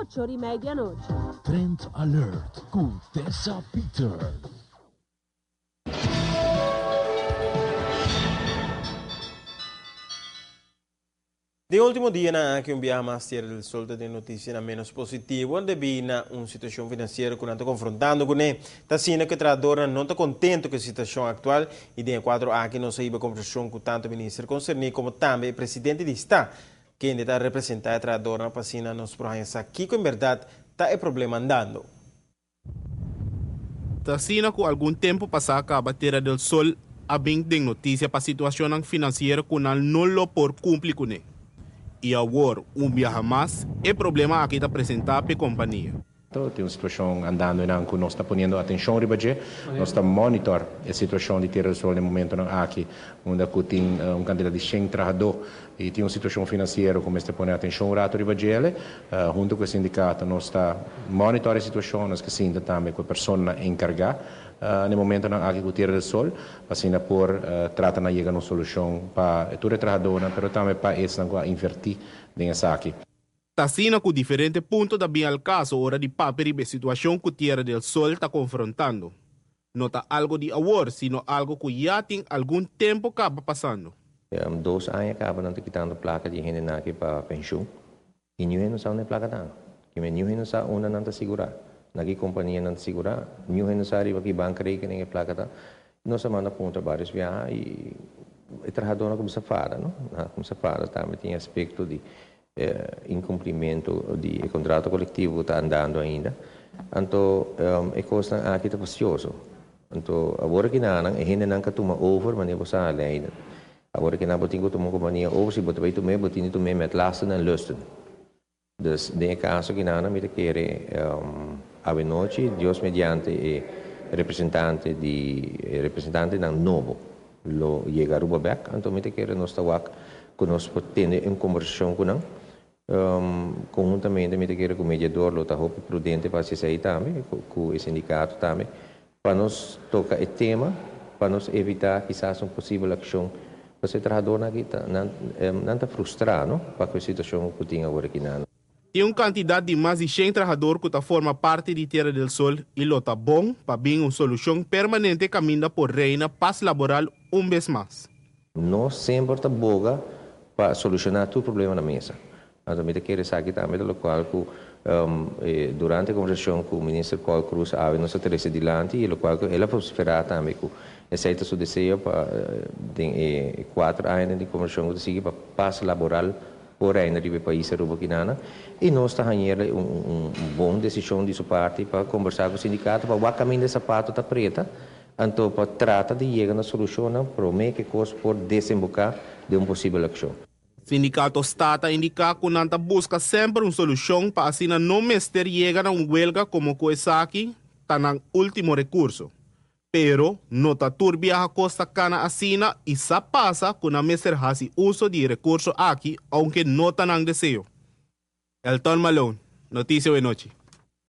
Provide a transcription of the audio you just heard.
Ocho ori mei di anochi. Trend Alert ku Tessa Peter. Den ultimo dianan aki un biaha mas Tierra del Sol ta den noticianan menos positivo debi na un situacion financiero cu nan ta confrontando cune. Ta asina cu e trahadornan no ta contento cu e situacion actual y den e cuadro aki nos a hiba conversacion cu tanto minister concerni como tambe e presidente di sta kende ta representa e trahadornan pa asina nos por haña sa kico en berdad ta e problema andando. Ta asina ku algun tempu pasá kaba Tierra del Sol a bin den notisia pa situashonnan finansiero ku nan no lo por kumpli kuné. I awor, un biaha mas, e problema aki ta presentá p'e kompania. Tin un situashon andando einan ku nos ta poniendo atenshon riba dje. Nos ta monitor e situashon di Tierra del Sol den momentonan aki, unda ku tin un kantidat di shen trahadó i tin un situashon finansiero ku mester pone atenshon un ratu riba djele. Huntu ku e sindikato nos ta monitor e situashon, nos ke sinta tambe ku e personanan enkargá na e momentonan aki ku Tierra del Sol, pa asina por trata na yega na un solushon pa tur e trahadónan, pero tambe pa esnan ku a invertí den esaki. Ta asina ku diferente punto ta bin al kaso ora di papia riba e situashon ku Tierra del Sol ta konfrontando. No ta algo di awor, sino algo ku ya tin algun tempu kaba pasando. Dos aña kaba nan ta kitando plaka di e hendenan aki pa penshun i niun hende no sa unda e plaka ta. Kimen niun hende no sa unda nan ta sigurá, na ki kompania nan ta sigurá, niun hende no sa riba ki bankrekening e plaka ta. Nos a manda puntra barios biaha i e trahadónan a kuminsá fada, no? Nan a kuminsá fada tambe tin e aspekto di Inkumplimentu di e kontrato kolektivo ku ta andando ainda. Anto e kosnan aki ta fastioso. Anto awor aki nan e hendenan ka tuma over manera bo sa Leiden. Awor aki nan bo tin ku tuma un kompania over si bo ta bai tum'é bo tin di tum'é met lasten en lusten. Dus den e kaso aki nan mi ta kere awenochi Dios mediante e representante di e representantenan nobo lo yega Aruba bek, anto mi ta kere nos ta wak ku nos por tene un kombersashon ku nan. Konhuntamente mi ta kere ku mediador lo ta hopi prudente pa hasi esei tambe, ku e sindikato tambe, pa nos toka e tema, pa nos evitá kisas un posibel akshon. Pasobra e trahadornan aki ta nan nan ta frustrá no pa ku e situashon ku tin awor aki nan. Tin un kantidat di mas di shen trahador ku ta forma parti di Tierra del Sol i lo ta bon pa bin un solushon permanente kaminda por reina pas laboral un bes mas. No semper ta boga pa solushoná tur problema na mesa. Anto mi ta kere esaki tambe ta lokual ku durante e kombersashon ku Minister Paul Croes awe nos a trese dilanti i lokual ku el a vosiferá tambe ku esei ta su deseo pa den e kuater añanan di kombersashon ku ta sigui pa pas laboral Por reina riba e pais Aruba kinana y nos ta hañerle un bon decision di su parti pa combersa cu sindicato pa wak caminda e zapato ta preta anto pa trata di yega na solucionnan prome cu e cos por desemboca den un posibel accion. Sindicato sta ta indica cu nan ta busca semper un solucion pa asina no mester yega na un huelga como cu esaki ta nan ultimo recurso. Pero no ta tur biaha kos ta kana asina i sa pasa ku nan mester hasi uso di e rekurso aki ounke no ta nan deseo. Elton Malone, Noticia Wenochi.